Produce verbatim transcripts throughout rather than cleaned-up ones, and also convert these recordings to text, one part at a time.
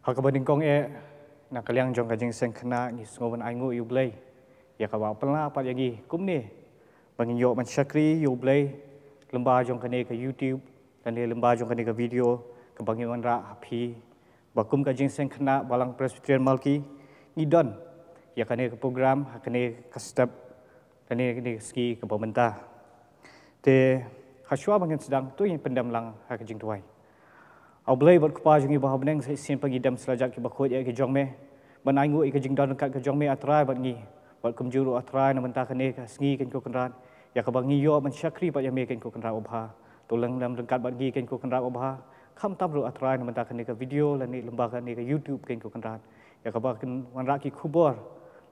Ha kaba nyngkong eh, na ka liang jong ka jingseng khynnah ngi sngew ban ainguh ïa U Blei ïa kaba pynlah pat ïa ngi kumne ba ngin ïoh ban shakri ïa U Blei lyngba jong kane ka YouTube lane lyngba jong kane ka video kaba ngi wanrah ha phi, ba kum ka jingseng khynnah Balang Presbyterian Malki ngi don ïa kane ka program ha kane ka step lane kane ka sngi kaba mynta. Te hashwa ba ngin sdang, to ngin pyndem lang ha ka jingduwai. A U Blei bad Kpa jong ngi ba ha bneng, sa shisien pat ngi dem slajak kiba khuid ïa ki jong me ban ainguh ïa ka jingdon ryngkat ka jong me, A Trai, bad ngi. Bad kumjuh ruh, A Trai, na mynta kane ka sngi, Kynrad ko Kynrad, ïa kaba ngi ïoh ban shakri bad ïa me, Kynrad ko Kynrad uba bha. To leng lem ryngkat bad ngi, Kynrad ko Kynrad uba bha. Khamtam ruh, A Trai, na mynta kane ka video lane lyngba kane ka YouTube, Kynrad ko Kynrad, ïa kaba kin wanrah ki khubor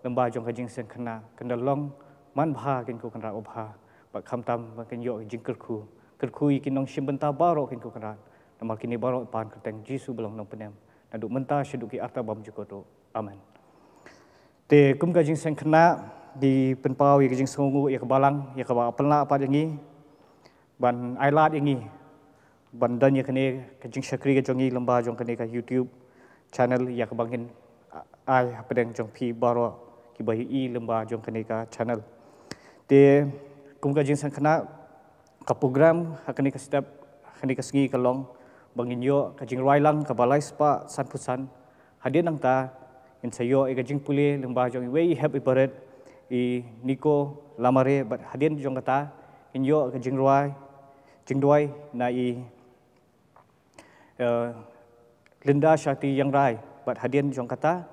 lyngba jong ka jingseng khynnah, kan da long manbha, Kynrad ko Kynrad uba bha. Bad khamtam ba kin ïoh jingkyrkhu, kyrkhu ïa ki nongshim bynta baroh, Kynrad ko Kynrad. Namar kine baroh pan kyrteng Jisu ba long Nongpynim, naduh mynta shaduh ki arta bymjukut ruh. Amen. Te kum ka jingseng khynnah, ngi pynpaw ïa ka jingsngewnguh ïa ka Balang ïa kaba pynlah pat ïa ngi ban ailad ïa ngi ban don ïa kane ka jingshakri ka jong ngi lyngba jong kane ka YouTube channel, ïa kaba ngin ai hapdeng jong phi baroh kiba ïohi lyngba jong kane ka channel. Te kum ka jingseng khynnah, ka program ha kane ka step, ha kane ka sngi ka long ba ngin ïoh ka jingrwai lang kaba lai spah sanphew san. Hadien nangta ngin sa ïoh ïa ka jingpule lyngba jong iwei i hep i barit, i Nico Lamare, bad hadien jong kata ngin ïoh ka jingrwai, jingduwai na i, eh, Linda Shakti Ïangrai, bad hadien jong kata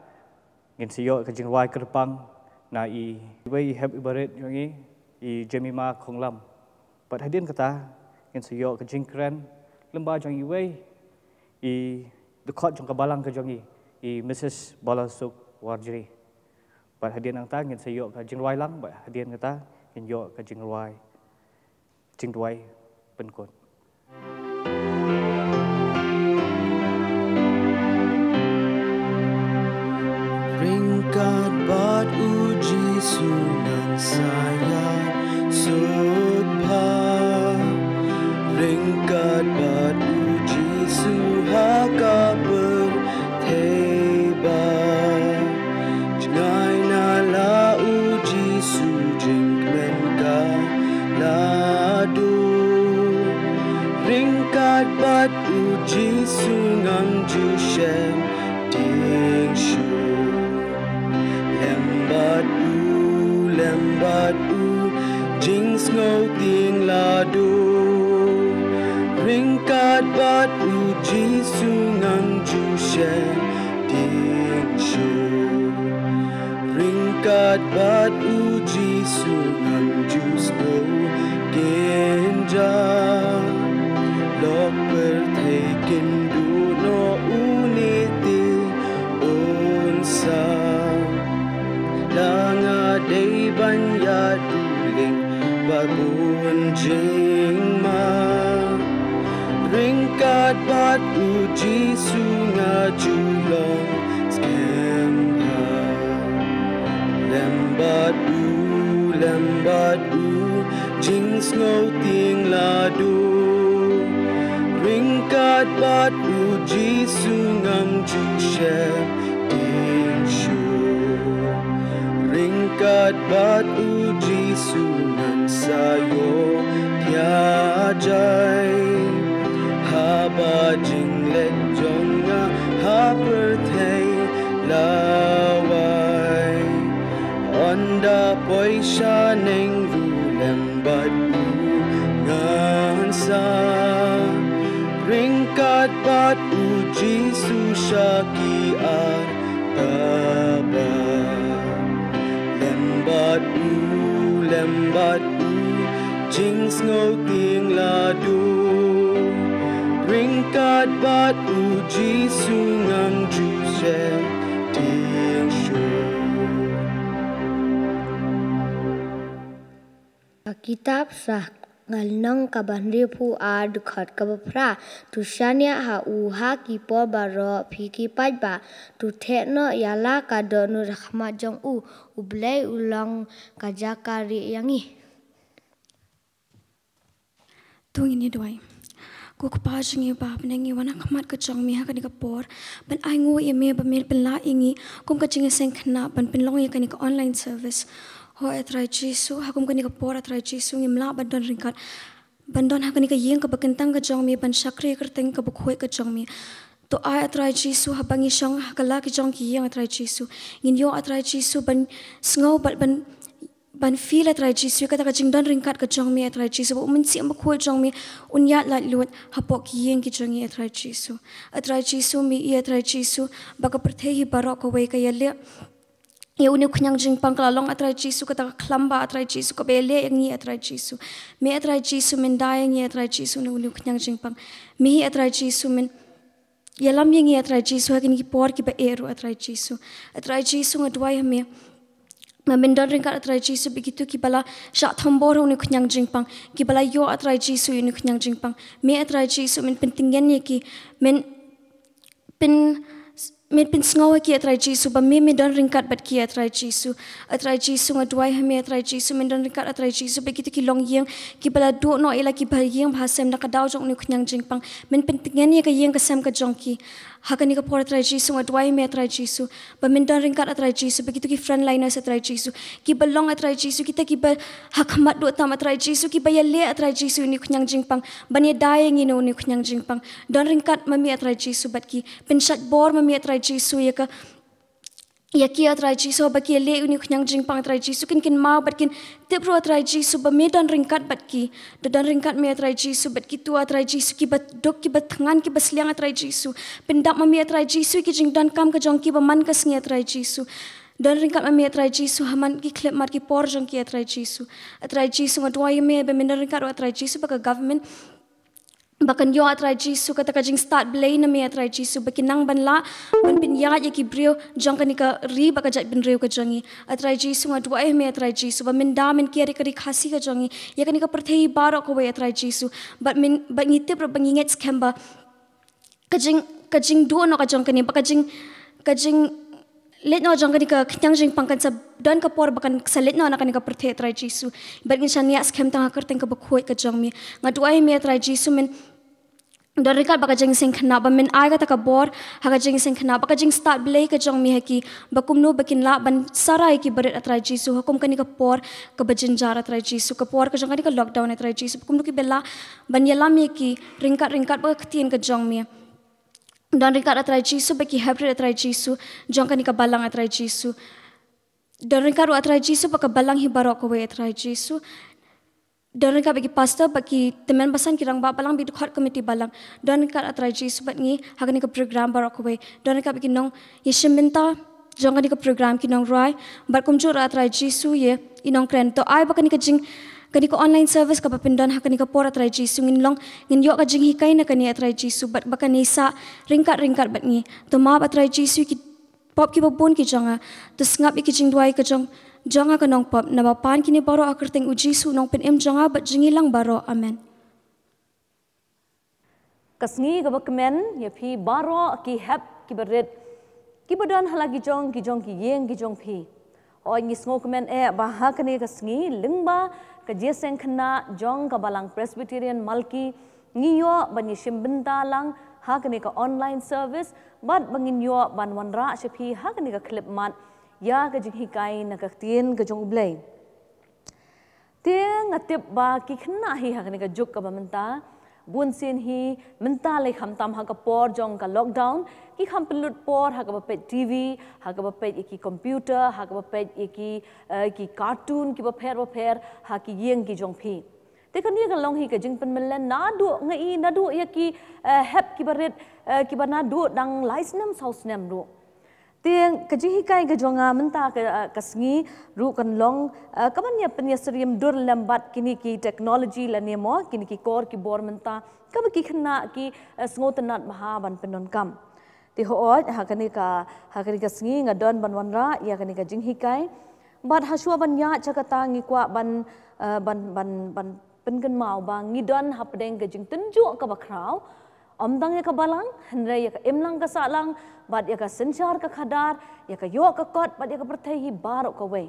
ngin sa ïoh ka jingrwai kyrpang na i, iwei i hep i barit jong ngi, i Jemima Khonglam. Bad hadien kata ngin sa ïoh ka jingkren lyngba jong iwei i dkhot jong ka Balang ka jong ngi, i Mrs Balasuk Warjri. Bad hadien nangta ngin sa ïoh ka jingrwai lang, bad hadien kata ngin ïoh ka jingrwai, jingduwai pynkut. Ryngkat bad U Jisu ngan sa ïasuk bha. Ryngkat bad U Jisu ha ka pyrthei ba jngai na la U Jisu jingkmen ka la duh. Ryngkat bad U Jisu ngam ju shem tieng shuh. Lem bad U, lem bad U, jingsngew tieng la duh. Ryngkat bad U Jisu ngam ju shem tieng shuh. Ryngkat bad U Jisu ngam ju sngew kynja. Lok pyrthei kin duh noh une te un sa. La nga dei ban ïaduh lieng bad bun jingma. Ryngkat bad U Jisu nga ju long skhem bha. Lem bad U, lem bad U, jingsngew tieng la duh. Ryngkat bad U Jisu ngam ju shem tieng shuh. Ryngkat bad U Jisu ngan sa ïoh thiah jai. Haba jingleit jong nga ha pyrthei la wai. Ynda poi shaneng ruh lem bad U ngan sa. Ryngkat bad U Jisu sha ki ar kaba. Lem bad U, lem bad U, jingsngew tieng la duh. Ryngkat bad U Jisu ngam ju shem tieng shuh. Ka kitab Sahnarphna kaba hynriewphew ar, dkhot kaba phra. To shaniah ha U ha ki por baroh, phi ki paidbah. To theh noh ïa la ka dohnud ha khmat jong U. U Blei u long ka jaka rieh ïa ngi. To ngin ïa duwai. Ko Kpa jong ngi ba ha bneng, ngi wan ha khmat ka jong me ha kane ka por ban ai nguh ïa me ba me pynlah ïa ngi kum ka jingïaseng khynnah ban pynlong ïa kane ka online service. Ho A Trai Jisu, ha kum kane ka por A Trai Jisu, ngim lah ban don ryngkat ban don ha kane ka ïing kaba kyntang ka jong me ban shakri ïa ka kyrteng kaba khuid ka jong me. To ai A Trai Jisu, haba ngi shong ha kylla ki jong ki ïing A Trai Jisu, ngin ïoh A Trai Jisu ban sngew bad ban ban feel A Trai Jisu ïa kata ka jingdon ryngkat ka jong me A Trai Jisu, ba U Mynsiem Bakhuid jong me un ïaid laitluid hapoh ki ïing ki jong ngi A Trai Jisu. A Trai Jisu, me i A Trai Jisu ba ka pyrthei hi baroh kawei ka ïaleh ïa une u khñiang jingpang, ka la long A Trai Jisu kata ka khlam ba A Trai Jisu kaba ïaleh ïa ngi A Trai Jisu. Me A Trai Jisu men da ïa ngi A Trai Jisu na une u khñiang jingpang. Me hi A Trai Jisu men ïalam ïa ngi A Trai Jisu ha kine ki por kiba eh ruh A Trai Jisu. A Trai Jisu, nga duwai ha me ba men don ryngkat A Trai Jisu bad kito kiba la shah thombor ha une u khñiang jingpang, kiba la ïoh A Trai Jisu ïa une u khñiang jingpang. Me A Trai Jisu men pyntngen ïa ki, men pyn men pynsngew ha ki A Trai Jisu ba me, me don ryngkat bad ki A Trai Jisu. A Trai Jisu, nga duwai ha me A Trai Jisu, men don ryngkat A Trai Jisu bad kito ki longïing kiba la duh noh ïa la ki bahaïing bahasem na ka daw jong une u khñiang jingpang. Men pyntngen ïa ka ïing ka sem ka jong ki ha kane ka por A Trai Jisu. Nga duwai ha me A Trai Jisu ba men don ryngkat A Trai Jisu bad kito ki frontliners A Trai Jisu, kiba long A Trai Jisu kita kiba ha khmat duh tam A Trai Jisu, kiba ïaleh A Trai Jisu ïa une u khñiang jingpang ban ïada ïa ngi na une u khñiang jingpang. Don ryngkat ma me A Trai Jisu bad ki, pynshait bor ma me A Trai Jisu ïa ka, ïa ki A Trai Jisu, ba ki ïaleh ïa une u khñiang jingpang A Trai Jisu kin kynmaw bad kin tip ruh A Trai Jisu ba me don ryngkat bad ki. Da don ryngkat me A Trai Jisu bad kito A Trai Jisu kiba duk, kiba thngan, kiba sliang A Trai Jisu. Pyndap ma me A Trai Jisu ïa ki jingdonkam ka jong ki ba man ka sngi A Trai Jisu. Don ryngkat ma me A Trai Jisu ha man ki khyllipmat ki por jong ki A Trai Jisu. A Trai Jisu, nga duwai ïa me ba men don ryngkat ruh A Trai Jisu bad ka government ba kan ïoh A Trai Jisu kata ka jingstad blei na me A Trai Jisu, ba kin nang ban lah ban pynïaid ïa ki briew jong kane ka ri bad ka jaitbynriew ka jong ngi. A Trai Jisu, nga duwai ha me A Trai Jisu ba men da, men kiar ïa ka ri Khasi ka jong ngi, ïa kane ka pyrthei baroh kawei A Trai Jisu. Bad men, bad ngi tip ruh, ba ngi ngeit skhem ba ka jing, ka jingduh noh ka jong kane, ba ka jing, ka jing leit noh jong kane ka khñiang jingpang kan sa don ka por ba kan sa leit noh na kane ka pyrthei A Trai Jisu. Bad ngin sa ñiah skhem tang ha ka kyrteng kaba khuid ka jong me. Nga duwai ha me A Trai Jisu, men don ryngkat bad ka jingïaseng khynnah, ba men ai kata ka bor ha ka jingïaseng khynnah, bad ka jingstad blei ka jong me ha ki, ba kumno ba kin lah ban sara ïa ki barit A Trai Jisu ha kum kane ka por kaba jynjar A Trai Jisu, ka por ka jong kane ka lockdown A Trai Jisu, ba kumno ki ba lah ban ïalam ïa ki ryngkat ryngkat bad ka ktien ka jong me. Don ryngkat A Trai Jisu bad ki heprit A Trai Jisu jong kane ka balang A Trai Jisu. Don ryngkat ruh A Trai Jisu bad ka balang hi baroh kawei A Trai Jisu. Don ryngkat bad ki pastor, bad ki tymmen basan, ki rangbah balang, bad ki dkhot komiti balang. Don ryngkat A Trai Jisu bad ngi ha kane ka program baroh kawei. Don ryngkat bad ki nongïashim bynta jong kane ka program, ki nongrwai, bad kumjuh ruh A Trai Jisu ïa i nongkren. To ai ba kane ka jing, kane ka online service kaba pyndon ha kane ka por A Trai Jisu, ngin long, ngin ïoh ka jinghikai na kane A Trai Jisu, bad ba kan ïasah ryngkat ryngkat bad ngi. To map A Trai Jisu ïa ki pop kiba bun ki jong nga. To sngap ïa ki jingduwai ka jong, jong nga ka nongpop. Naba pan kine baroh ha ka kyrteng U Jisu, Nongpynim jong nga bad jong ngi lang baroh. Amen. Ka sngi kaba kmen ïa phi baroh ki hep kiba rit, kiba don ha la ki jong ki jong ki ïing ki jong phi. Hooid, ngi sngewkmen eh ba ha kane ka sngi, lyngba ka jingïaseng khynnah jong ka Balang Presbyterian Malki, ngi ïoh ban ïashim bynta lang ha kane ka online service, bad ba ngin ïoh ban wanrah sha phi ha kane ka khyllipmat ïa ka jinghikai na ka ktien ka jong U Blei. Te nga tip ba ki khynnah hi ha kane ka juk kaba mynta, bunsien hi mynta lei khamtam ha ka por jong ka lockdown, ki kham pynlut por ha kaba peit T V, ha kaba peit ïa ki computer, ha kaba peit ïa ki, eh, ki cartoon kiba pher ba pher ha ki ïing ki jong phi. Te kane ka long hi ka jingpynmlien naduh, nga i naduh ïa ki, eh, hep kiba rit, eh, kiba naduh dang lai snem saw snem ruh. Te ka jinghikai ka jong nga mynta ka, eh, ka sngi ruh kan long, eh, kaban ïa pynïasyriem dur lem bad kine ki technology lane mo kine ki kor ki bor mynta kaba ki khynnah ki, eh, sngewtynnad bha ban pyndonkam. Te hooid, ha kane ka, ha kane ka sngi nga don ban wanrah ïa kane ka jinghikai. Bad hashwa ban ïaid sha kata ngi kwah ban, eh, ban, ban, ban pynkynmaw ba ngi don hapdeng ka jingtynjuh kaba khraw. Ym tang ïa ka balang, hynrei ïa ka imlang ka sahlang, bad ïa ka synshar ka khadar, ïa ka ïoh ka kot, bad ïa ka pyrthei hi baroh kawei.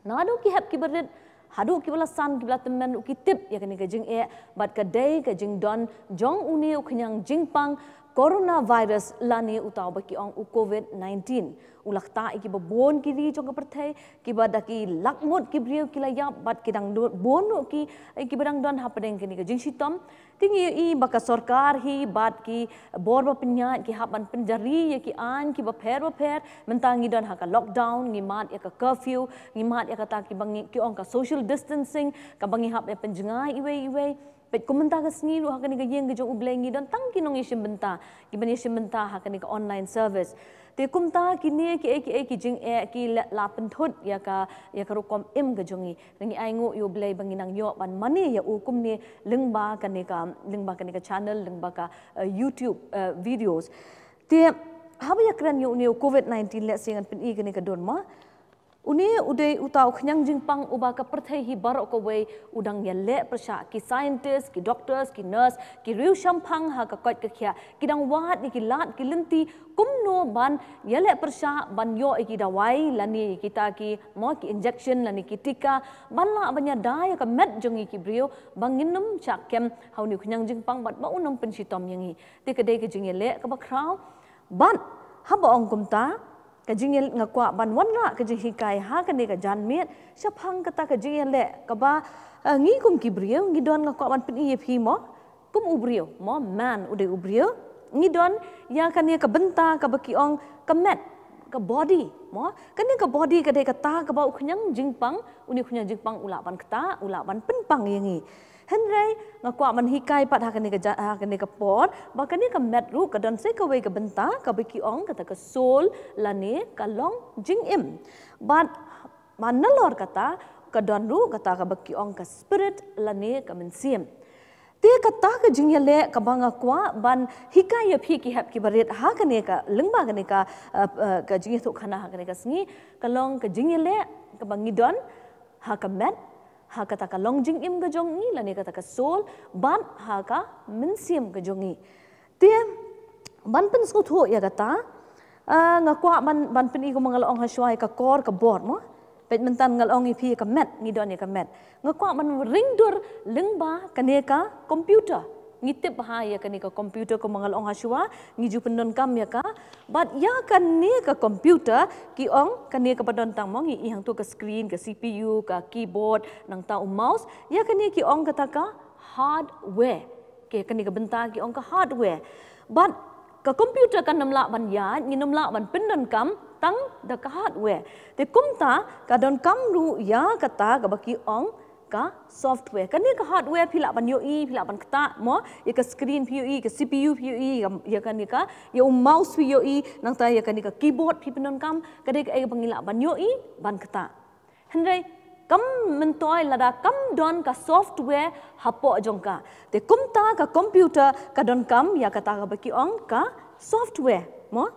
Naduh ki hep kiba rit Haduh kiba la san kiba la tymmen ruh ki tip ïa kane ka jingeh bad ka dei ka jingdon jong une u khñiang jingpang coronavirus lane uta uba ki ong u covid nineteen. U la ktah ïa kiba bun ki ri jong ka pyrthei, kiba da ki lak ngut ki briew ki la ïap bad ki dang don bun ruh ki, eh, kiba dang don hapdeng kane ka jingshitom. Te ngi ïohi ba ka sorkar hi bad ki bor ba pynïaid ki hap ban pynjari ïa ki aiñ kiba pher ba pher. Mynta ngi don ha ka lockdown, ngi mad ïa ka curfew, ngi mad ïa kata kiba ngi ki ong ka social distancing, kaba ngi hap ïa pynjngai iwei iwei. Peit kum mynta ka sngi ruh ha kane ka ïing ka jong U Blei ngi don tang ki nongïashim bynta, kiban ïashim bynta ha kane ka online service. Te kumta kine kiei kiei ki jingeh ki la, la pynthut ïa ka, ïa ka rukom im ka jong ngi. Ngi ainguh ïa U Blei ba ngi nang ïoh ban mane ïa u kumne lyngba kane ka, lyngba kane ka channel, lyngba ka, eh, YouTube, eh, videos. Te haba ïakren ïa une u covid nineteen, lehse ngan pyni kane ka dur ma. Une u dei uta u khñiang jingpang uba ka pyrthei hi baroh kawei u dang ïaleh pyrshah, ki scientist, ki doctors, ki nurse, ki riewshemphang ha ka koit ka khiah, ki dang wad ïa ki lad ki lynti kumno ban ïaleh pyrshah ban ïoh ïa ki dawai lane ïa kita ki, mo, ki injection lane ki tika ban lah ban ïada ïa ka met jong ngi ki briew ba ngin ym shah kem ha une u khñiang jingpang bad ba un ym pynshitom ïa ngi. Te ka dei ka jingïaleh kaba khraw. Bad haba ong kumta, ka jingïaleh, nga kwah ban wanrah ka jinghikai ha kane ka janmiet shaphang kata ka jingïaleh kaba, eh, ngi kum ki briew ngi don. Nga kwah ban pyni ïa phi, mo, kum u briew, mo, man u dei u briew, ngi don ïa kane ka bynta kaba ki ong ka met, ka body, mo. Kane ka body ka dei kata kaba u khñiang jingpang, une u khñiang jingpang u lah ban ktah, u lah ban pynpang ïa ngi. Hynrei nga kwah ban hikai pat ha kane ka ja-, ha kane ka por ba kane ka met ruh ka don sa kawei ka bynta kaba ki ong kata ka soul lane ka long jingim. Bad man nalor kata ka don ruh kata kaba ki ong ka spirit lane ka mynsiem. Te kata ka jingïaleh kaba nga kwah ban hikai ïa phi ki hep ki barit ha kane ka lyngba kane ka, eh, eh, ka jingïathuhkhana ha kane ka sngi, ka long ka jingïaleh kaba ngi don ha ka met, ha kata ka long jingim ka jong ngi lane kata ka soul, bad ha ka mynsiem ka jong ngi. Te ban pynsngewthuh ïa kata, ah, nga kwah ban, ban pyni kumba nga la ong ha shuwa ïa ka kor ka bor, mo. Peit mynta nga la ong ïa phi ïa ka met, ngi don ïa ka met. Nga kwah ban ring dur lyngba kane ka computer. Ngi tip bha ïa kane ka computer kumba nga la ong ha shuwa, ngi ju pyndonkam ïa ka. Bad ïa kane ka computer ki ong kane kaba don tang, mo, ngi i hangto ka screen, ka C P U, ka keyboard, nangta u mouse, ïa kane ki ong kata ka hardware. Ke kane ka bynta ki ong ka hardware. Bad ka computer kan ym lah ban ïaid, ngin ym lah ban pyndonkam tang da ka hardware. Te kumta ka donkam ruh ïa kata kaba ki ong ka software. Kane ka hardware phi lah ban ïohi, phi lah ban ktah, mo, ïa ka screen phi ïohi, ka C P U phi ïohi, ïa, ïa kane ka, ïa u mouse phi ïohi, nangta ïa kane ka keyboard phi pyndonkam, ka dei kaei kaba ngi lah ban ïohi, ban ktah. Hynrei kam myntoi lada kam don ka software hapoh jong ka. Te kumta ka computer ka donkam ïa kata kaba ki ong ka software, mo.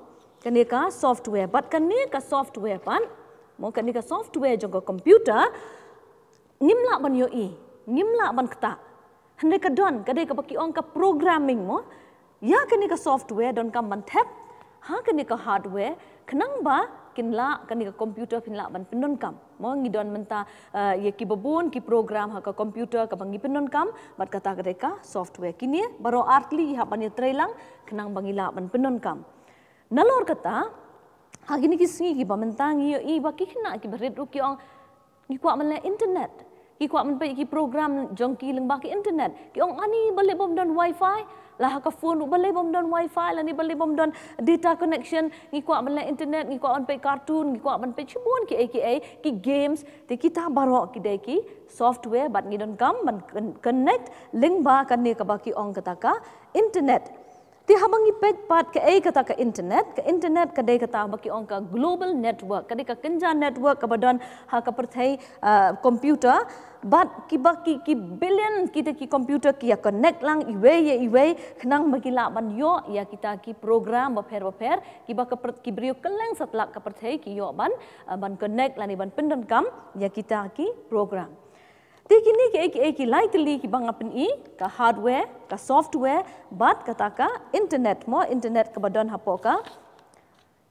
Kane ka software, bad kane ka software pat, mo, kane ka software jong ka computer ngim lah ban ïohi, ngim lah ban ktah. Hynrei ka don, ka dei kaba ki ong ka programming, mo. Ïa kane ka software donkam ban thep ha kane ka hardware khnang ba kin lah kane ka computer phin lah ban pyndonkam. Mo, ngi don mynta, eh, ïa kiba bun ki program ha ka computer kaba ngi pyndonkam, bad kata ka dei ka software. Kine baroh artylli hap ban ïatreilang khnang ba ngi lah ban pyndonkam. Nalor kata, ha kine ki sngi kiba mynta ngi ïohi ba ki khynnah kiba rit ruh ki ong, ngi kwah ban leh internet. Ki kwah ban peit ki program jong ki lyngba ki internet. Ki ong, ani balei bym don wifi? La ha ka phone ruh balei bym don wifi? Lane balei bym don data connection? Ngi kwah ban leh internet, ngi kwah ban peit cartoon, ngi kwah ban peit shibun kiei kiei, ki games. Te kita baroh ki dei ki software bad ngi donkam ban con-, connect lyngba kane kaba ki ong kata ka internet. Te haba ngi peit pat kaei kata ka internet, ka internet ka dei kata ba ki ong ka global network, ka dei ka kynja network kaba don ha ka pyrthei, ah, computer, bad kiba ki, ki billion kita ki computer ki ïa connect lang iwei ïa iwei, khnang ba ki lah ban ïoh ïa kita ki program bapher bapher, kiba ka pyr-, ki briew kylleng satlak ka pyrthei ki ïoh ban, ah, ban connect lane ban pyndonkam ïa kita ki program. Te kine kiei kiei ki lai tylli kiba nga pyni, ka hardware, ka software, bad kata ka internet, mo, internet kaba don hapoh ka,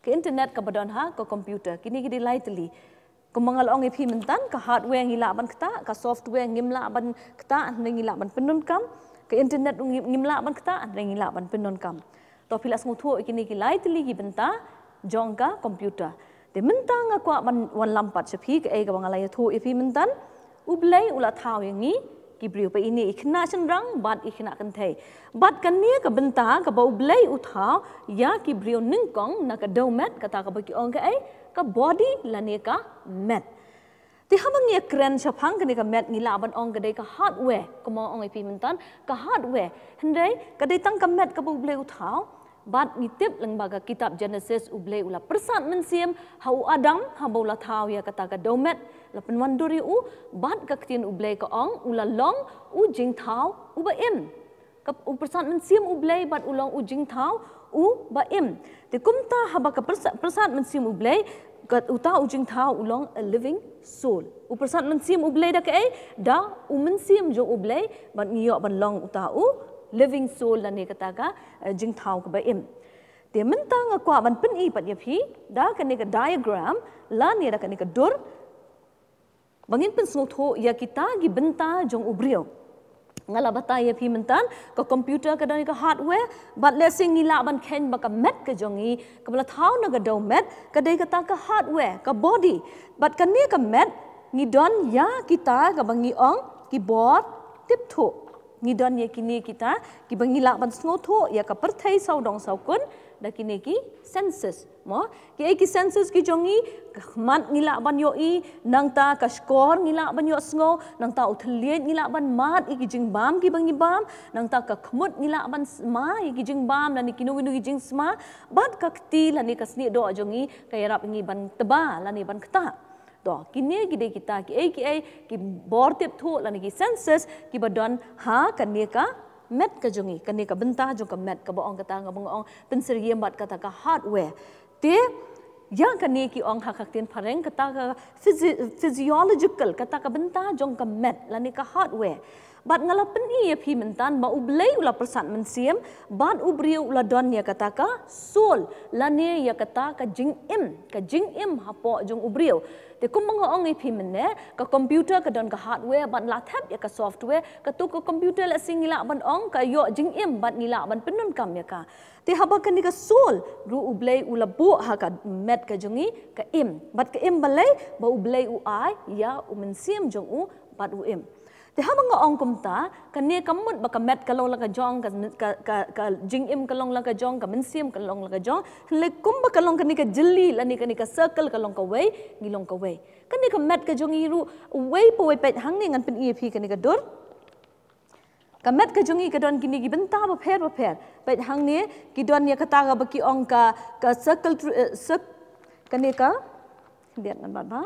ka internet kaba don ha ka computer. Kine ki dei lai tylli. Kumba nga la ong ïa phi myntan, ka hardware ngi lah ban ktah, ka software ngim lah ban ktah, hynrei ngi lah ban pyndonkam, ka internet ngim, ngim lah ban ktah, hynrei ngi lah ban pyndonkam. To phi la sngewthuh ïa kine ki lai tylli ki bynta jong ka computer. Te mynta nga kwah ban wanlam pat sha phi kaei kaba nga la ïathuh ïa phi myntan. U Blei u la thaw ïa ngi ki briew, ba ine i khynnah shynrang bad i khynnah kynthei. Bad kane ka bynta kaba U Blei u thaw ïa ki briew nyngkong na ka dewmet, kata kaba ki ong kaei, ka body lane ka met. Te haba ngi ïakren shaphang kane ka met ngi lah ban ong ka dei ka hardware, kumba nga ong ïa phi myntan, ka hardware. Hynrei ka dei tang ka met kaba U Blei u thaw, bad ngi tip lyngba ka kitab Genesis U Blei u la pyrsad mynsiem ha u Adam haba u la thaw ïa kata ka dewmet, la pynwandur ïa u, bad ka ktien U Blei ka ong u la long u jingthaw uba im. Ka, u pyrsad mynsiem U Blei bad u long u jingthaw uba im. Te kumta haba ka pyrsa-, pyrsad mynsiem U Blei, ka, uta u jingthaw u long a living soul. U pyrsad mynsiem U Blei da kaei, da u mynsiem jong U Blei, bad ngi ïoh ban long uta u living soul lane kata ka, eh, jingthaw kaba im. Te mynta nga kwah ban pyni pat ïa phi da kane ka diagram lane da kane ka dur, ba ngin pynsngewthuh ïa kita ki bynta jong u briew. Nga la batai ïa phi myntan, ka computer ka don ka hardware, bad lehse ngi lah ban kheiñ ba ka met ka jong ngi, kaba la thaw na ka dewmet, ka dei kata ka hardware, ka body. Bad kane ka met, ngi don ïa kita kaba ngi ong ki bor tipthuh. Ngi don ïa kine kita kiba ngi lah ban sngewthuh ïa ka pyrthei sawdong sawkun da kine ki senses. Mo, kiei ki senses ki jong ngi, ka khmat ngi lah ban ïohi, nangta ka shkor ngi lah ban ïohsngew, nangta u thylliej ngi lah ban mad ïa ki jingbam kiba ngi bam, nangta ka khmut ngi lah ban sma ïa ki jingbam lane kino kino ki jingsma, bad ka kti lane ka snieh doh jong ngi ka ïarap ngi ban tba lane ban ktah. To, kine ki dei kita kiei kiei ki bor tipthuh lane ki senses kiba don ha kane ka met ka jong ngi, kane ka bynta jong ka met kaba ong kata nga bang ong pynsyriem bad kata ka hardware. Te ïa kane ki ong ha ka ktien phareng kata ka physi-, physiological, kata ka bynta jong ka met lane ka hardware. Bad nga la pyni ïa phi myntan ba U Blei u la pyrsad mynsiem, bad u briew u la don ïa kata ka soul lane ïa kata ka jingim, ka jingim hapoh jong u briew. Te kumba nga ong ïa phi mynne, ka computer ka don ka hardware bad la thep ïa ka software, kato ka computer lehse ngi lah ban ong ka ïoh jingim bad ngi lah ban pyndonkam ïa ka. Te haba kane ka soul ruh U Blei u la buh ha ka met ka jong ngi ka im. Bad ka im balei, ba U Blei u ai ïa u mynsiem jong u bad u im. Te haba nga ong kumta, kane kam mut ba ka met ka long la ka jong, ka, ka, ka, ka jingim ka long la ka jong, ka mynsiem ka long la ka jong. Hynrei kumba ka long kane ka jylliew lane kane ka circle ka long kawei, ngi long kawei. Kane ka met ka jong ngi ruh, uwei pa uwei, peit hangne ngan pyni ïa phi kane ka dur. Ka met ka jong ngi ka don kine ki bynta bapher bapher. Peit hangne, ki don ïa kata kaba ki ong ka, ka circle tr-, eh, cir-, kane ka, biang ngan bat ba.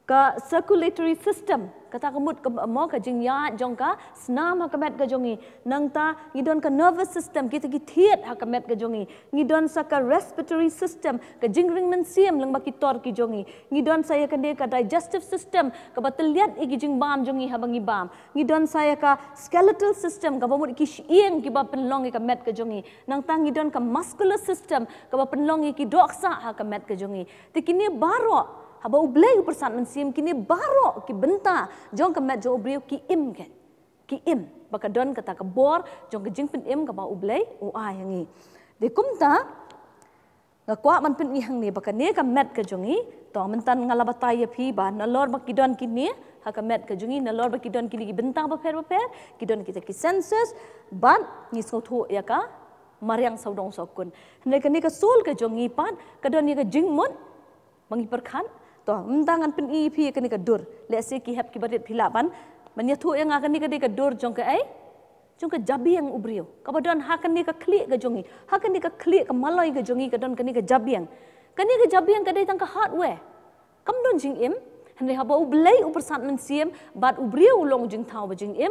Ka circulatory system, kata ka mut ka mo ka jingïaid jong ka snam ha ka met ka jong ngi. Nangta ngi don ka nervous system, kita ki thied ha ka met ka jong ngi. Ngi don sa ka respiratory system, ka jingring mynsiem lyngba ki tor ki jong ngi. Ngi don sa ïa kane ka digestive system, kaba tylliat ïa ki jingbam jong ngi haba ngi bam. Ngi don sa ïa ka skeletal system, kaba mut ki shyieng kiba pynlong ïa ka met ka jong ngi. Nangta ngi don ka muscular system, kaba pynlong ïa ki dohksah ha ka met ka jong ngi. Te kine baroh, haba U Blei u pyrsad mynsiem, kine baroh ki bynta jong ka met jong u briew ki im, kan. Ki im, ba ka don kata ka bor jong ka jingpynim kaba U Blei u ai ha ngi. Te kumta, nga kwah ban pyni hangne ba kane ka met ka jong ngi, to mynta nga la batai ïa phi ba nalor ba ki don kine ha ka met ka jong ngi, nalor ba ki don kine ki bynta bapher bapher, ki don kita ki senses, bad ngi sngewthuh ïa ka mariang sawdong sawkun. Hynrei kane ka soul ka jong ngi pat, ka don ïa ka jingmut ba ngi pyrkhat. To, mynta ngan pyni ïa phi ïa kane ka dur. Lehse ki hep ki barit phi lah ban, ban ïathuh ïa nga, kane ka dei ka dur jong kaei? Jong ka jabieng u briew. Kaba don ha kane ka khlieh ka jong ngi. Ha kane ka khlieh ka maloi ka jong ngi ka don kane ka jabieng. Kane ka jabieng ka dei tang ka hardware. Kam don jingim. Hynrei haba U Blei u pyrsad mynsiem bad u briew u long jingthaw ba jingim.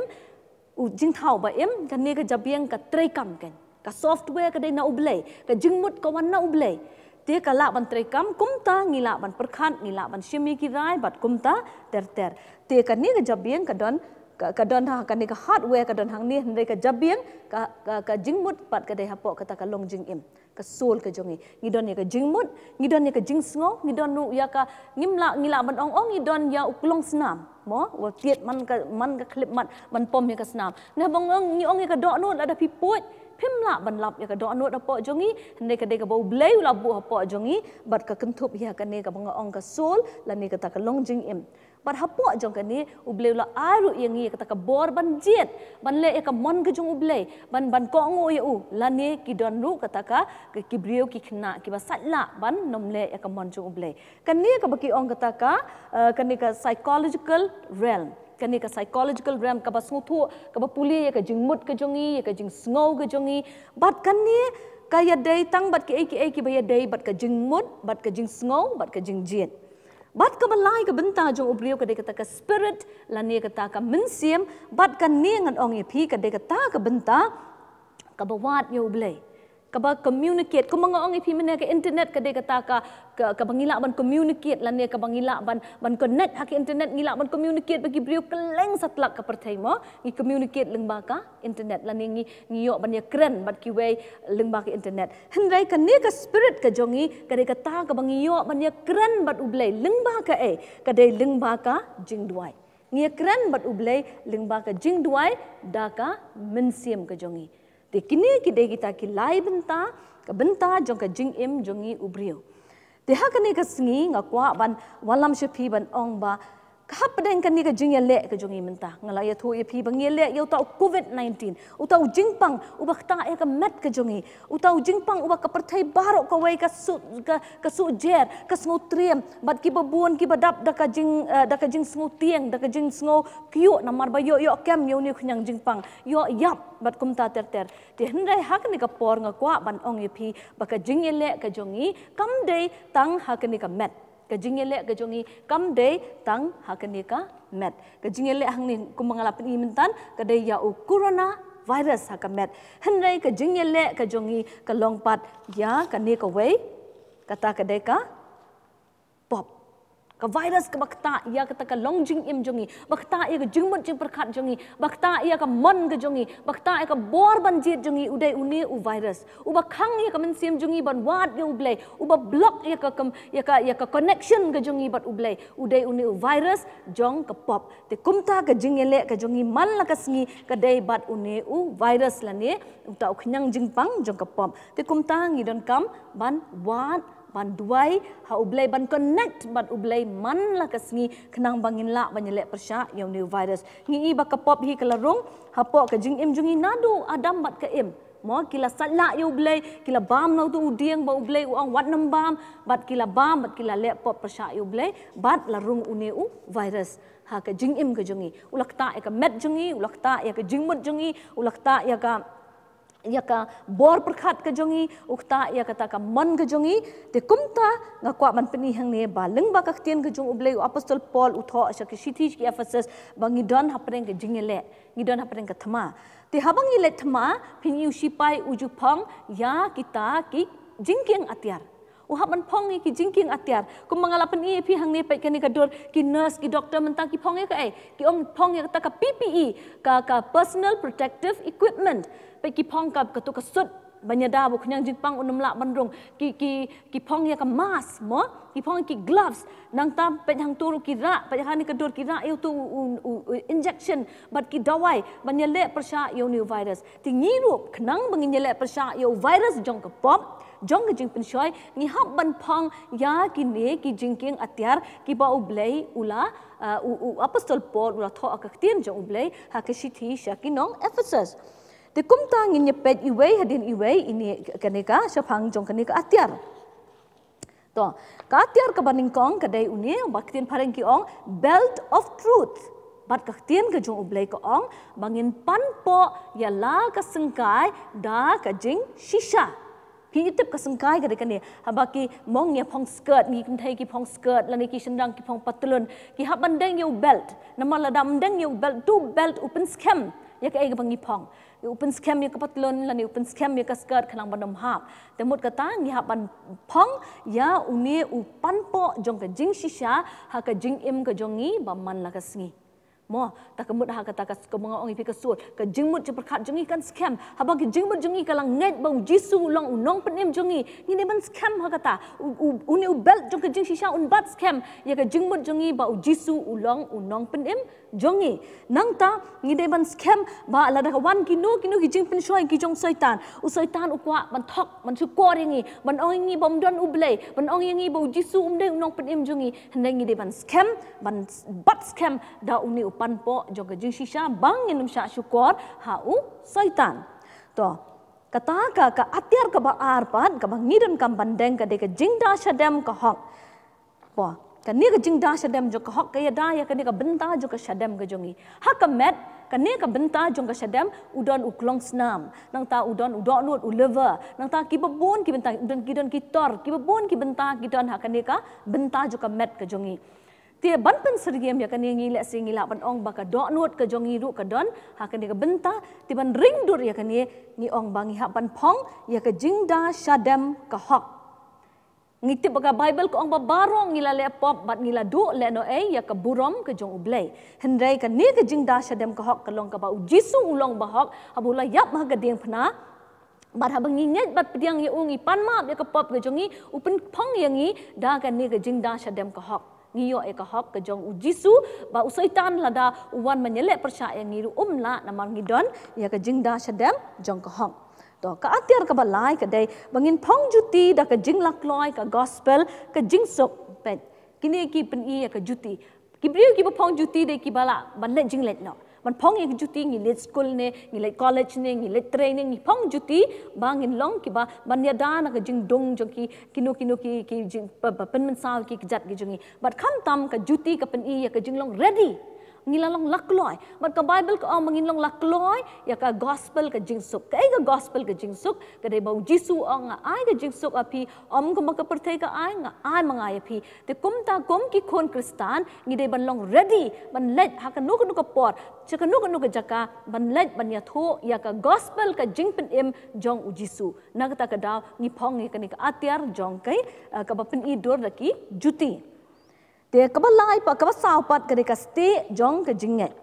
U jingthaw ba im, kane ka jabieng ka treikam, kan. Ka software ka dei na U Blei, ka jingmut ka wan na U Blei. Te ka lah ban treikam, kumta ngi lah ban pyrkhat, ngi lah ban shim ïa ki rai, bad kumta ter ter. Te kane ka jabieng ka don, ka, ka don ha, kane ka hardware ka don hangne, hynrei ka jabieng, ka, ka, ka jingmut pat ka dei hapoh kata ka long jingim. ka soul ka jong ngi. Ngi don ïa ka jingmut, ngi don ïa ka jingsngew, ngi don ruh ïa ka, ngim lah, ngi lah ban ong, ong ngi don ïa u klong snam. Mo, wat tied man ka, man ka khyllipmat ban pom ïa ka snam. Naba ngi ong ïa ka dohnud, lada phi puid, phim lah ban lap ïa ka dohnud hapoh jong ngi, hynrei ka dei kaba U Blei u la buh hapoh jong ngi, bad ka kynthup ïa kane kaba nga ong ka soul, lane kata ka long jingim. Bad hapoh jong kane, U Blei u la ai ruh ïa ngi ïa kata ka bor ban jied, ban leh ïa ka mon ka jong U Blei, ban, ban kohnguh ïa u, lane ki don ruh kata ka, ki, ki briew ki khynnah, kiba sait lah, ban nym leh ïa ka mon jong U Blei. Kane kaba ki ong kata ka, eh, kane ka psychological realm. Kane ka psychological realm kaba sngewthuh, kaba pule ïa ka jingmut ka jong ngi, ïa ka jingsngew ka jong ngi. Bad kane ka ïadei tang bad kiei kiei kiba ïadei bad ka jingmut, bad ka jingsngew, bad ka jingjied. Bad kaba lai ka bynta jong u briew ka dei kata ka spirit, lane kata ka mynsiem, bad kane ngan ong ïa phi ka dei kata ka bynta kaba wad ïa U Blei. Kaba communicate, kumba nga ong ïa phi mynne, ka internet ka dei kata ka, ka, kaba ngi lah ban communicate, lane kaba ngi lah ban, ban connect ha ka internet, ngi lah ban communicate bad ki briew kylleng satlak ka pyrthei mo, ngi communicate lyngba ka internet, lane ngi, ngi ïoh ban ïakren bad kiwei lyngba ka internet. Hynrei kane ka spirit ka jong ngi, ka dei kata kaba ngi ïoh ban ïakren bad U Blei lyngba kaei, ka dei lyngba ka jingduwai. Ngi ïakren bad U Blei lyngba ka jingduwai da ka mynsiem ka jong ngi. Te kine ki dei kita ki lai bynta, ka bynta jong ka jingim jong ngi u briew. Te ha kane ka sngi nga kwah ban wallam sha phi ban ong ba, ka hapdeng kane ka jingïaleh ka jong ngi mynta, nga la ïathuh ïa phi ba ngi ïaleh ïa uta u covid nineteen, uta u jingpang uba ktah ïa ka met ka jong ngi, uta u jingpang uba ka pyrthei baroh kawei ka shu, ka, ka shu jer, ka sngewtriem, bad kiba bun kiba dap da ka jing, eh, da ka jingsngewtieng, da ka jingsngewkyiuh, namar ba ïoh, ïoh kem ïa une u khñiang jingpang, ïoh ïap, bad kumta ter ter. Te hynrei ha kane ka por nga kwah ban ong ïa phi ba ka jingïaleh ka jong ngi kam dei tang ha kane ka met. Ka jingïaleh ka jong ngi kam dei tang ha kane ka met. Ka jingïaleh hangne kumba nga la pyni mynta ka dei ïa u coronavirus ha ka met. Hynrei ka jingïaleh ka jong ngi ka long pat ïa kane kawei, kata ka dei ka pop. Ka virus kaba ktah ïa kata ka long jingim jong ngi, ba ktah ïa ka jingmut jingpyrkhat jong ngi, ba ktah ïa ka mon ka jong ngi, ba ktah ïa ka bor ban jied jong ngi, u dei une u virus. Uba khang ïa ka mynsiem jong ngi ban wad ïa U Blei, uba block ïa ka, ïa ka, ïa ka connection ka jong ngi bad U Blei, u dei une u virus jong ka pop. Te kumta ka jingïaleh ka jong ngi man la ka sngi ka dei bad une u virus lane uta u khñiang jingpang jong ka pop. Te kumta ngi donkam ban wad, ban duwai ha U Blei, ban connect bad U Blei man la ka sngi khnang ba ngin lah ban ïaleh pyrshah ïa une u virus. Ngi i ba ka pop hi ka la rung hapoh ka jingim jong ngi naduh Adam bad ka Im. Mo, ki la sait lah ïa U Blei, ki la bam na uto u dieng ba U Blei u ong wat nym bam, bad ki la bam, bad ki la leh pop pyrshah ïa U Blei, bad la rung une u virus ha ka jingim ka jong ngi. U la ktah ïa ka met jong ngi, u la ktah ïa ka jingmut jong ngi, u la ktah ïa ka, ïa ka bor pyrkhat ka jong ngi, u ktah ïa kata ka mon ka jong ngi. Te kumta nga kwah ban pyni hangne ba lyngba ka ktien ka jong U Blei, u apostol Paul u thoh sha ki shithi sha ki Ephesus ba ngi don hapdeng ka jingïaleh, ngi don hapdeng ka thma. Te haba ngi leit thma, phin i u sipai u ju phong ïa kita ki jingkieng atiar. U hap ban phong ïa ki jingkieng atiar. Kumba nga la pyni ïa phi hangne, peit kane ka dur, ki nurse, ki doctor mynta ki phong ïa kaei? Ki ong phong ïa kata ka P P E, ka, ka personal protective equipment. Peit ki phong ka, kato ka suit ban ïada ba u khñiang jingpang un ym lah ban rung. Ki, ki, ki phong ïa ka mask mo, ki phong ïa ki gloves. Nangta peit hangto ruh ki rah, peit ha kane ka dur ki rah ïa uto u, u, u, u injection bad ki dawai ban ïaleh pyrshah ïa une u virus. Te ngi ruh khnang ba ngin ïaleh pyrshah ïa u virus jong ka pop, jong ka jingpynshoi, ngi hap ban phong ïa kine ki jingkieng atiar kiba U Blei u la, uh, u, u apostol Paul u la thoh ha ka ktien jong U Blei ha ka shithi sha ki nong Ephesus. Te kumta ngin ïa peit iwei hadien iwei ine, kane ka shaphang jong kane ka atiar. To, ka atiar kaba nyngkong ka dei une ba ktien phareng ki ong belt of truth. Bad ka ktien ka jong U Blei ka ong ba ngin pan poh ïa la ka syngkai da ka jingshisha. Phi i tip ka syngkai ka dei kane, haba ki mong ïa phong skirt, ngi kynthei ki phong skirt, lane ki shynrang ki phong patlun, ki hap ban deng ïa u belt. Namar lada ym deng ïa u belt, uto u belt u pynskhem ïa kaei kaba ngi phong. U pynskhem ïa ka patlun, lane u pynskhem ïa ka skirt khnang ban ym hap. Te mut kata ngi hap ban phong ïa une u pan poh jong ka jingshisha ha ka jingim ka jong ngi ba man la ka sngi. Mo, ta ka mut ha kata ka, ka mut nga ong ïa phi ka sur, ka jingmut jingpyrkhat jong ngi kan skhem. Haba ka jingmut jong ngi ka la ngeit ba u Jisu u long u nongpynim jong ngi, ngi dei ban skhem ha kata. U, u, une u belt jong ka jingshisha un bat skhem ïa ka jingmut jong ngi ba u Jisu u long u nongpynim jong ngi. Nangta ngi dei ban skhem ba lada ka wan kino kino ki jingpynshoi ki jong Soitan, u Soitan u kwah ban thok, ban shukor ïa ngi, ban ong ïa ngi ba ym don U Blei, ban ong ïa ngi ba u Jisu um dei u nongpynim jong ngi. Hynrei ngi dei ban skhem, ban bat skhem da une u panpoh jong ka jingshisha ba ngin ym shah shukor ha u Soitan. To, kata ka, ka atiar kaba ar pat kaba ngi donkam ban deng ka dei ka jingda shadem ka hok. Poi, kane ka jingda shadem jong ka hok ka ïada ïa kane ka bynta jong ka shadem ka jong ngi. Ha ka met, kane ka bynta jong ka shadem u don u klongsnam. Nangta u don u dohnud, u liver. Nangta kiba bun ki bynta, u don ki don ki tor, kiba bun ki bynta ki don ha kane ka bynta jong ka met ka jong ngi. Te ban pynsyriem ïa kane ngi lehse ngi lah ban ong ba ka dohnud ka jong ngi ruh ka don ha kane ka bynta. Te ban ring dur ïa kane ngi ong ba ngi hap ban phong ïa ka jingda shadem ka hok. Ngi tip ba ka Baibl ka ong ba baroh ngi la leh pop bad ngi la duh lehnohei ïa ka burom ka jong U Blei. Hynrei kane ka jingda shadem ka hok ka long kaba u Jisu u long ba hok, haba u la ïap ha ka diengphna. Bad haba ngi ngeit bad pdiang ïa u, ngi pan map ïa ka pop ka jong ngi, u pynphong ïa ngi da kane ka jingda shadem ka hok. Ngi ïoh ïa ka hok ka jong u Jisu, ba u Soitan lada u wan ban ïaleh pyrshah ïa ngi ruh um lah namar ngi don ïa ka jingda shadem jong ka hok. To, ka atiar kaba lai ka dei ba ngin phong juti da ka jinglakloi ka gospel, ka jingsuk. Peit, kine ki pyni ïa ka juti. Ki briew kiba phong juti dei kiba lah ban leit jingleit noh. Ban phong ïa ka juti, ngi leit skul ne, ngi leit college ne, ngi leit trei ne, ngi phong juti ba ngin long kiba ban ïada na ka jingdung jong ki, kino kino ki, ki jing, pa, pa, pynmynsaw ki kjat ki jong ngi. Bad khamtam ka juti ka pyni ïa ka jinglong ready. Ngi la long lakloi. Bad ka Baibl ka ong ba ngin long lakloi ïa ka gospel ka jingsuk. Kaei ka gospel ka jingsuk? Ka dei ba u Jisu u ong, nga ai ka jingsuk ha phi, ym kumba ka pyrthei ka ai, nga ai ma nga ïa phi. Te kumta kum ki khun Khristan ngi dei ban long ready ban leit ha kano kano ka por, sha kano kano ka jaka, ban leit ban ïathuh ïa ka gospel ka jingpynim jong u Jisu. Na kata ka daw ngi phong ïa kane ka atiar jong kai, eh, kaba pyni dur da ki juti. Te kaba lai pat, kaba saw pat ka dei ka stieh jong ka jingngeit.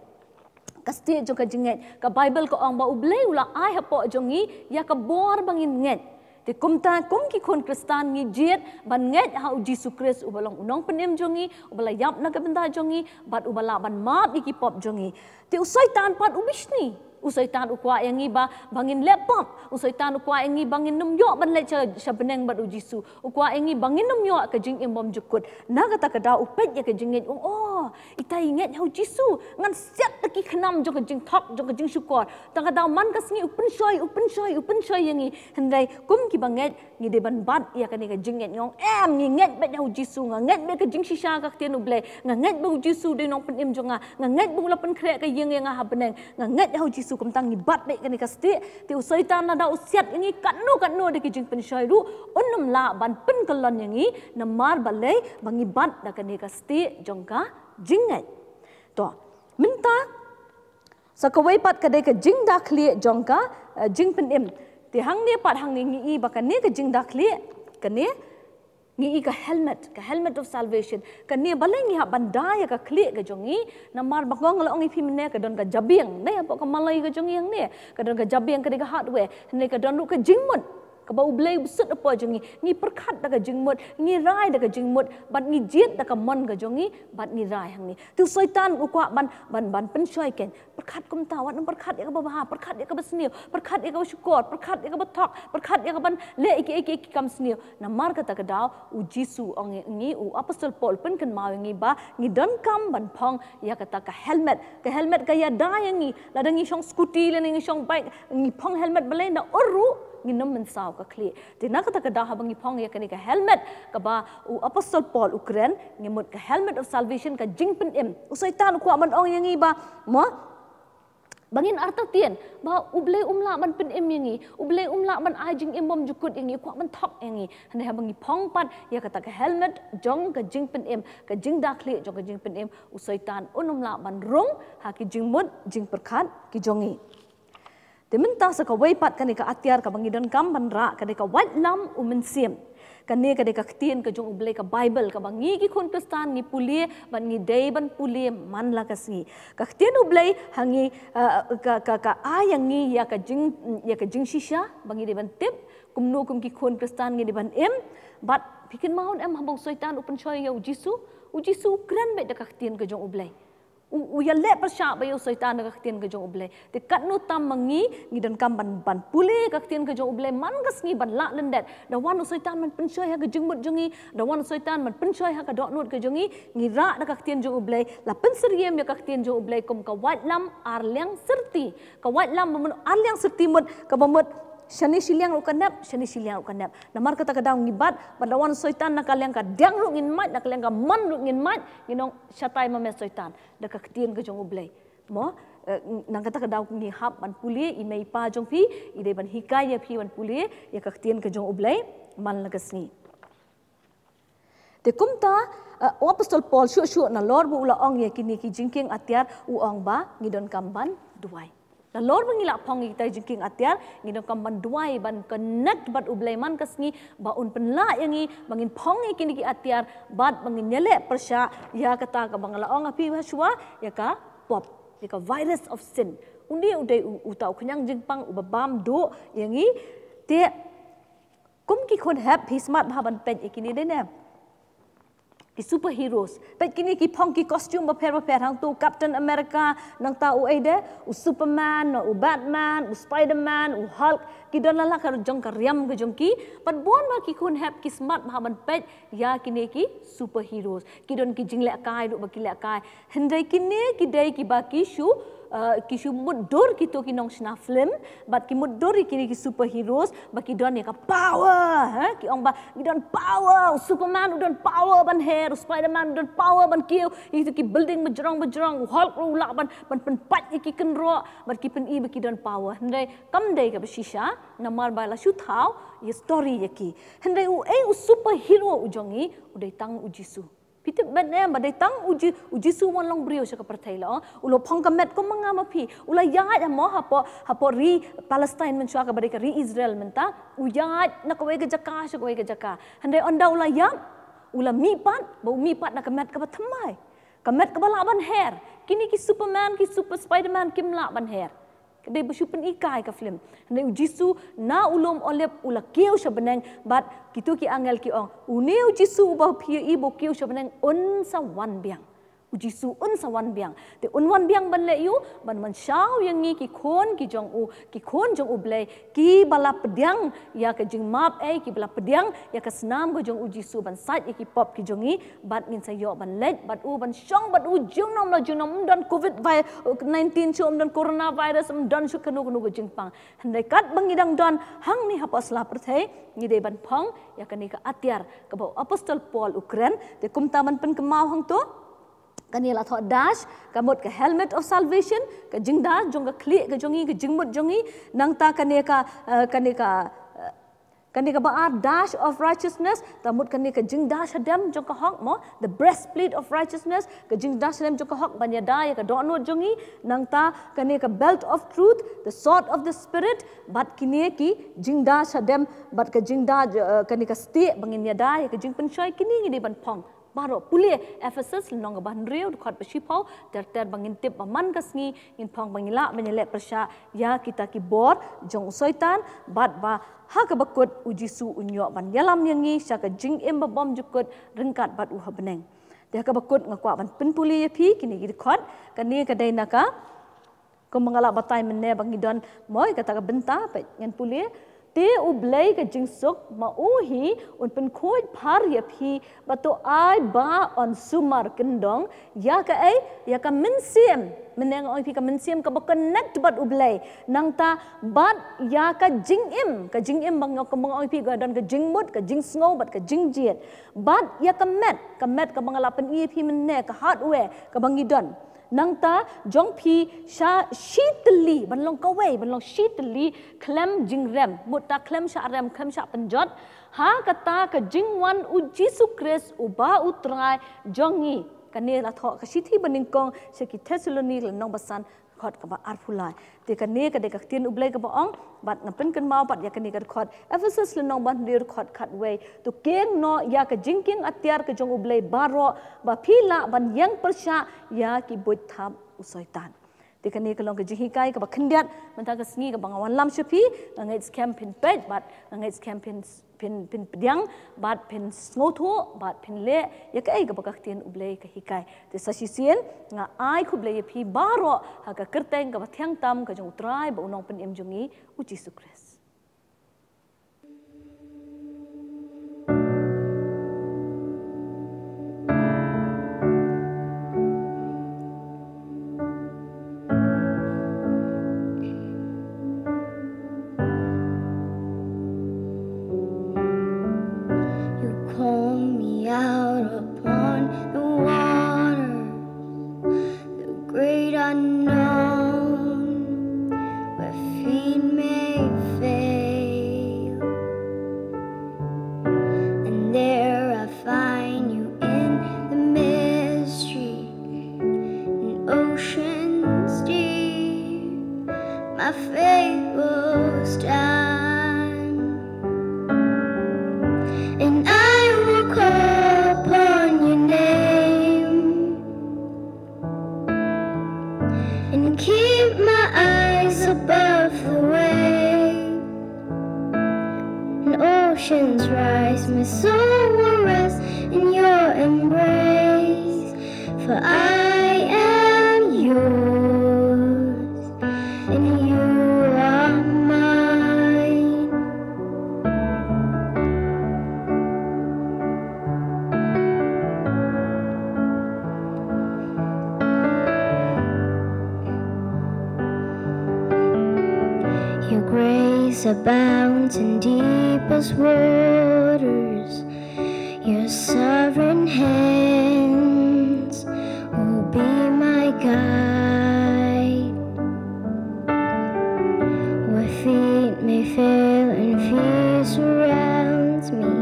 Ka stieh jong ka jingngeit. Ka Baibl ka ong ba U Blei u la ai hapoh jong ngi ïa ka bor ba ngin ngeit. Te kumta kum ki khun Khristan ngi jied ban ngeit ha u Jisu Khrist uba long u nongpynim jong ngi, uba la ïap na ka bynta jong ngi, bad uba lah ban map ïa ki pop jong ngi. Te u Soitan pat u bishni. U Soitan u kwah ïa ngi ba, ba ngin leh pop. U Soitan u kwah ïa ngi ba ngin ym ïoh ban leit sha, sha bneng bad u Jisu. U kwah ïa ngi ba ngin ym ïoh ka jingim bymjukut. Na kata ka daw u peit ïa ka jingngeit u ong, oh, ita i ngeit ha u Jisu. Ngan siat da ki khnam jong ka jingthok, jong ka jingshukor. Tang ka daw man ka sngi u pynshoi, u pynshoi, u pynshoi ïa ngi. Hynrei kum kiba ngeit, ngi dei ban bat ïa kane ka jingngeit, ngi ong, em, ngi ngeit beit ha u Jisu, nga ngeit beit ka jingshisha ka ktien U Blei, nga ngeit ba u Jisu u dei nongpynim jong nga, nga ngeit ba u la pynkhreh ka ïing ïa nga ha bneng, nga ngeit ha u Jisu. Kumta ngi bat beit kane ka stieh. Te u Soitan lada u siat ïa ngi katno katno da ki jingpynshoi ruh, un ym lah ban pynkyllon ïa ngi, namar balei? Ba ngi bat da kane ka stieh jong ka jingngeit. To, mynta sa kawei pat ka dei ka jingda khlieh jong ka, eh, jingpynim. Te hangne pat hangne ngi i ba kane ka jingda khlieh, kane ngi i ka helmet, ka helmet of salvation. Kane balei ngi hap ban da ïa ka khlieh ka jong ngi, namar ba nga la ong ïa phi mynne ka don ka jabieng. Dei hapoh ka malai ka jong ngi hangne. Ka don ka jabieng ka dei ka hardware. Hangne ka don ruh ka jingmut. Kaba U Blei u bsut hapoh jong ngi. Ngi pyrkhat da ka jingmut, ngi rai da ka jingmut, bad ngi jied da ka mon ka jong ngi, bad ngi rai hangne. Te u Soitan u kwah ban, ban, ban pynshoi kein. Pyrkhat kumta, wat nym pyrkhat ïa kaba bha, pyrkhat ïa kaba sniew, pyrkhat ïa kaba shukor, pyrkhat ïa kaba thok, pyrkhat ïa kaban leh ïa ki, ïa ki, ïa ki kam sniew. Namar kata ka daw, u Jisu u ong ïa ngi, u Apostol Paul u pynkynmaw ïa ngi ba, ngi donkam ban phong ïa kata ka helmet. Ka helmet ka ïada ïa ngi, lada ngi shong scooty, lada ngi shong bike, ngi phong helmet balei? Namar ruh ngin ym mynsaw ka khlieh. Te na kata ka daw haba ngi phong ïa kane ka helmet, kaba u Apostol Paul u kren, ngi mut ka helmet of salvation ka jingpynim. U Soitan u kwah ban ong ïa ngi ba, mo, ba ngin artatien, ba U Blei um lah ban pynim ïa ngi, U Blei um lah ban ai jingim bymjukut ïa ngi, u kwah ban thok ïa ngi. Hynrei haba ngi phong pat ïa kata ka helmet jong ka jingpynim, ka jingda khlieh jong ka jingpynim, u Soitan un ym lah ban rung ha ki jingmut jingpyrkhat ki jong ngi. Te mynta sa kawei pat kane ka atiar kaba ngi donkam ban rah, kane ka waitlam u Mynsiem. Kane ka dei ka ktien ka jong U Blei, ka Bible, kaba ngi ki khun Khristan ngi pule, bad ngi dei ban pule man la ka sngi. Ka ktien U Blei ha ngi, eh, ka, ka, ka ai ïa ngi ïa ka jing, ïa ka jingshisha, ba ngi dei ban tip kumno kum ki khun Khristan ngi dei ban im. Bad phi kynmaw em haba u Soitan u pynshoi ïa u Jisu, u Jisu u kren beit da ka ktien ka jong U Blei. U, u ïaleh pyrshah bha ïa u Soitan da ka ktien ka jong U Blei. Te katno tam ma ngi, ngi donkam ban, ban pule ka ktien ka jong U Blei man ka sngi, ban lah lyndet. Da wan u Soitan ban pynshoi ha ka jingmut jong ngi, da wan u Soitan ban pynshoi ha ka dohnud ka jong ngi, ngi rah da ka ktien jong U Blei, la pynsyriem ïa ka ktien jong U Blei kum ka waitlam ar liang syrti. Ka waitlam ba mut ar liang syrti mut, kaba mut shane shiliang ruh ka nep, shane shiliang ruh ka nep. Namar kata ka daw ngi bat, bad da wan u Soitan na ka liang ka diang ruh ngin mait, na ka liang ka mon ruh ngin mait, ngin ong shatai ma me Soitan, da ka ktien ka jong U Blei. Mo, eh, nang kata ka daw ngi hap ban pule, i mei i pa jong phi i dei ban hikai ïa phi ban pule ïa ka ktien ka jong U Blei man la ka sngi. Te kumta, eh, u Apostol Paul shuh shuh nalor ba u la ong ïa kine ki jingkieng atiar, u ong ba ngi donkam ban duwai. Nalor ba ngi la phong ïa kita ki jingkieng atiar, ngi donkam ban duwai, ban connect bad U Blei man ka sngi, ba un pynlah ïa ngi ba ngin phong ïa kine ki atiar, bad ba ngin ïaleh pyrshah ïa kata kaba nga la ong ha phi ha shuwa, ïa ka pop, ïa ka virus of sin. Une u dei u, uta u khñiang jingpang uba bam duh ïa ngi. Te kum ki khun hep, phi smat bha ban peit ïa kine, dei ne em? Ki superheroes. Peit kine ki phong ki costume bapher bapher, hangto u Captain America, nangta u ei de, u Superman, u Batman, u Spider-Man, u Hulk, ki don la la ka jong ka riam ka jong ki. Bad bun bha ki khun hep ki smat bha ban peit ïa kine ki superheroes. Ki don ki jinglehkai ruh ba ki lehkai. Hynrei kine ki dei kiba ki shu, eh, ki shu mutdur kito ki nongshna film, bad ki mutdur ïa kine ki superheroes, ba ki don ïa ka power, ha? Ki ong ba ki don power, u Superman u don power ban her, u Spider-Man u don power ban kiew ïa kito ki building bajrong bajrong, u Hulk ruh u lah ban, ban pynpait ïa ki kynroh, bad ki pyni ba ki don power. Hynrei kam dei kaba shisha, namar ba la shu thaw ïa story ïa ki. Hynrei u ei u superhero u jong ngi, u dei tang u Jisu. Phi tip beit ne em ba dei tang u Ji-, u Jisu u wan long briew sha ka pyrthei la, u la phong ka met kum ma nga ma phi. U la ïaid ha mo, hapoh, hapoh ri Palestine mynshuwa kaba dei ka ri Israel mynta. U ïaid na kawei ka jaka sha kawei ka jaka. Hynrei ynda u la ïap, u la mihpat, ba u mihpat na ka met kaba thymmai. Ka met kaba lah ban her. Kine ki Superman, ki super Spider-Man kim lah ban her. Ka dei ba shu pyni kai ka film. Hynrei u Jisu na u lum Olib u la kiew sha bneng, bad kito ki angel ki ong, une u Jisu uba phi ïohi ba u kiew sha bneng un sa wan biang. U Jisu un sa wan biang. Te un wan biang ban leh aïu? Ban mynshaw ïa ngi ki khun ki jong u, ki khun jong U Blei, kiba la pdiang ïa ka jingmap ei, kiba la pdiang ïa ka snam ka jong u Jisu ban sait ïa ki pop ki jong ngi, bad ngin sa ïoh ban leit bad u, ban shong bad u junom la junom. Ym don covid nineteen shuh, ym don coronavirus, ym don shuh kano kano ka jingpang. Hynrei katba ngi dang don hangne hapoh sla pyrthei, ngi dei ban phong ïa kane ka atiar kaba u Apostol Paul u kren. Te kumta ban pynkynmaw hangto, kane la thoh dash, ka mut ka helmet of salvation, ka jingdash jong ka khlieh ka jong ngi, ka jingmut jong ngi. Nangta kane ka, eh, kane ka, eh, kane kaba ar, dash of righteousness, ta mut kane ka jingdash hadem jong ka hok mo, the breastplate of righteousness, ka jingdash hadem jong ka hok ban ïada ïa ka dohnud jong ngi. Nangta kane ka belt of truth, the sword of the spirit, bad kine ki jingdash hadem, bad ka jingdash, eh, kane ka stieh ba ngin ïada ïa ka jingpynshoi, kine ngi dei ban phong. Baroh, pule Ephesus lynnong kaba hynriew dkhot ba shiphew, ter ter ba ngin tip ba man ka sngi ngin phong ba ngi lah ban ïaleh pyrshah ïa kita ki bor jong u Soitan, bad ba ha kaba kut u Jisu un ïoh ban ïalam ïa ngi sha ka jingim ba bymjukut ryngkat bad u ha bneng. Te ha kaba kut nga kwah ban pynpule ïa phi kine ki dkhot, kane ka dei na ka Kumba nga la batai mynne ba ngi don mo ïa kata ka bynta, peit ngan pule. Te U Blei ka jingsuk ma u hi un pynkhuid phar ïa phi, bad to ai ba yn sumar kyndong ïa kaei, ïa ka mynsiem. Mynne nga ong ïa phi ka mynsiem kaba connect bad U Blei. Nangta bad ïa ka jingim, ka jingim ba nga, kumba nga ong ïa phi ka don ka jingmut, ka jingsngew bad ka jingjied. Bad ïa ka met, ka met kaba nga la pyni ïa phi mynne, ka hardware kaba ngi don. Nangta jong phi sha shi tylli, ban long kawei, ban long shi tylli khlem jingrem, mut ta khlem shah rem, khlem shah pynjot ha kata ka jingwan U Jisu Khrist uba U Trai jong ngi. Kane la thoh ka shithi banyngkong sha ki Thessaloni lynnong ba san, dkhot kaba arphew lai. Te kane ka dei ka ktien U Blei kaba ong, bad nga pynkynmaw pat ïa kane ka dkhot Ephesus lynnong ba hynriew dkhot khatwei. To kieng noh ïa ka jingkieng atiar ka jong U Blei baroh, ba phi lah ban ïeng pyrshah ïa ki buit thap u Soitan. Te kane ka long ka jinghikai kaba khyndiat mynta ka sngi kaba nga wanlam sha phi. Nga ngeit skhem phin peit bad nga ngeit skhem phin phin phin pdiang bad phin sngewthuh bad phin leh ïa kaei kaba ka ktien U Blei ka hikai. Te sa shisien nga ai khublei ïa phi baroh ha ka kyrteng kaba thiang tam ka jong U Trai bad U Nongpynim jong ngi, U Jisu Khrist. You call me out upon the water, the great unknown, where feet may fail. And there I find you in the mystery, in oceans deep, my faith will stand. And I will call upon your name and keep my eyes above the wave. When oceans rise, my soul will rest in your embrace. For I am yours, and you are mine. Your grace abounds in deepest waters. Your sovereign hands will be my guide. Where feet may fail and fear surrounds me,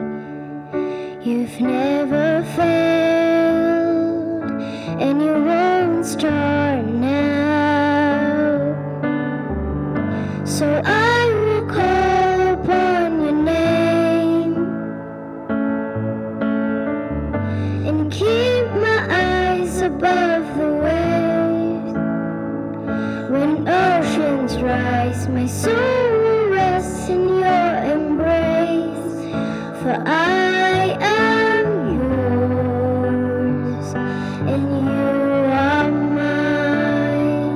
you've never failed, and you won't start now. So I will call upon your name and keep my eyes above the waves. When oceans rise, my soul will rest in your embrace. For I am yours, and you are mine.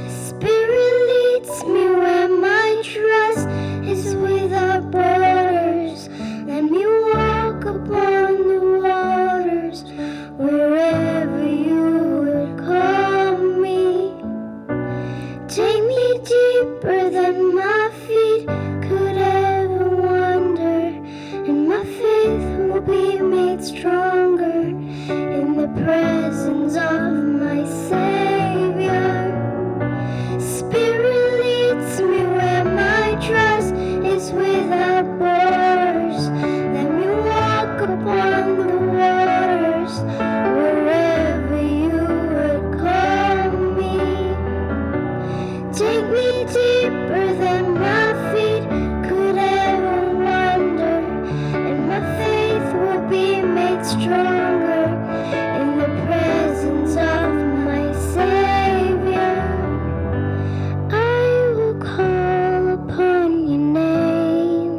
Spirit leads me where my trust is without borders. Let me walk upon the waters wherever you would call me. Take me deeper than my feet could ever wander, and my faith will be made stronger in the presence of my Savior. Spirit leads me where my trust is without borders. Let me walk upon the waters wherever you would call me. Take me deeper than my feet could ever wander, and my faith will be made stronger in the presence of my Savior. I will call upon your name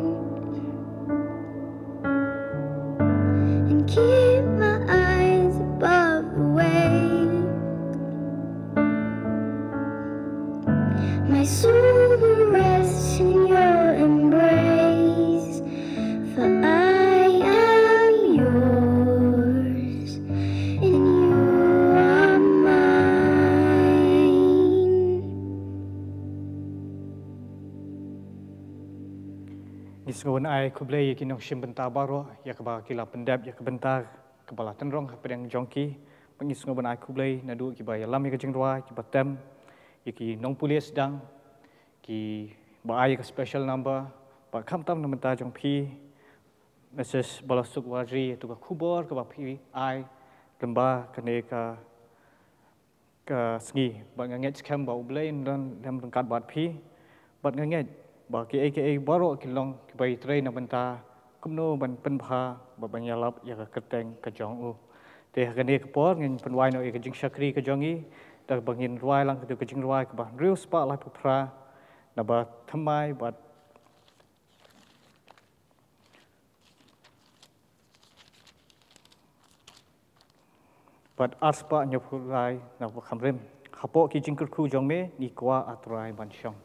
and keep my eyes above the waves. My soul will rest in your embrace, for I am yours, and you are mine. Ngi sngewbha ban ai khublei ïa ki nongshim bynta baroh ïa kaba ki la pyndep ïa ka bynta kaba la tynrong hapdeng jong ki. Bad ngi sngewbha ban ai khublei naduh kiba ïalam ïa ka jingrwai, kiba tem, ïa ki nongpule sdang, Ki ba ai ka special number, ba khamtam na mynta jong phi, Mrs Balasuk Warji, tu ka khubor kaba phi ai, lem ba kane ka, ka sngi, bad nga ngeit skhem ba U Blei un don lem ryngkat bad phi, bad nga ngeit ba kiei kiei baroh ki long kiba ïatrei na bynta kumno ban pynbha bad ban ïalap ïa ka kyrteng ka jong u. Te ha kane ka por ngin pynwai noh ïa ka jingshakri ka jong ngi, da kaba ngin rwai lang ka jingrwai kaba hynriew spah laiphew phra, naba thymmai bad, bad ar spah hynñiewphew lai naba kham rim. Hapoh ki jingkyrkhu jong me ngi kwah, A Trai, ban shong.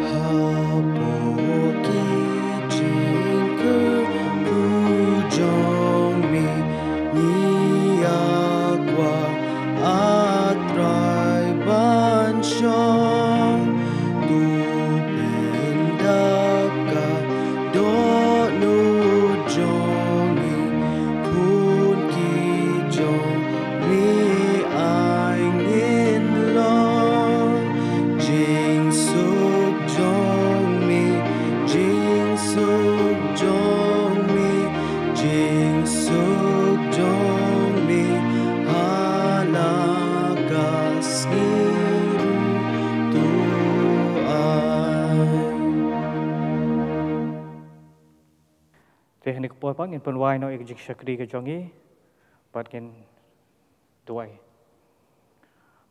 Hapoh ki jingkyrkhu jong me ngi ïa kwah, A Trai, ban shong. To pyndap ka dohnud jong ngi, khun ki jong me ai ngin long. Jingsuk jong me, jingsuk jong me, jingsuk jong me, ha la ka sngi ruh to ai. Te ha kane ka por pat ngin pynwai noh ïa ka jingshakri ka jong ngi, bad ngin duwai.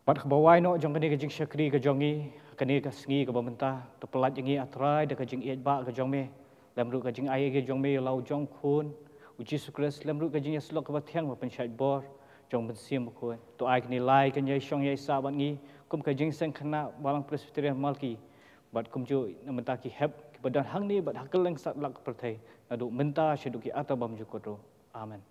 Bad kaba wai noh jong kane ka jingshakri ka jong ngi ha kane ka sngi kaba mynta, to pyllait ïa ngi, A Trai, da ka jingïeit ba ka jong me, lem ruh ka jingai ïa ka jong me ïa la u jong u Khun, U Jisu Khrist, lem ruh ka jingïasyllok kaba thiang ba pynshait bor jong u Mynsiem Bakhuid. To ai kine lai kan ïai shong ïai sah bad ngi kum ka jingïaseng khynnah Balang Presbyterian Malki, bad kumjuh na bynta ki hep kiba don hangne bad ha kylleng satlak ka pyrthei, naduh mynta shaduh ki arta bymjukut ruh. Amen.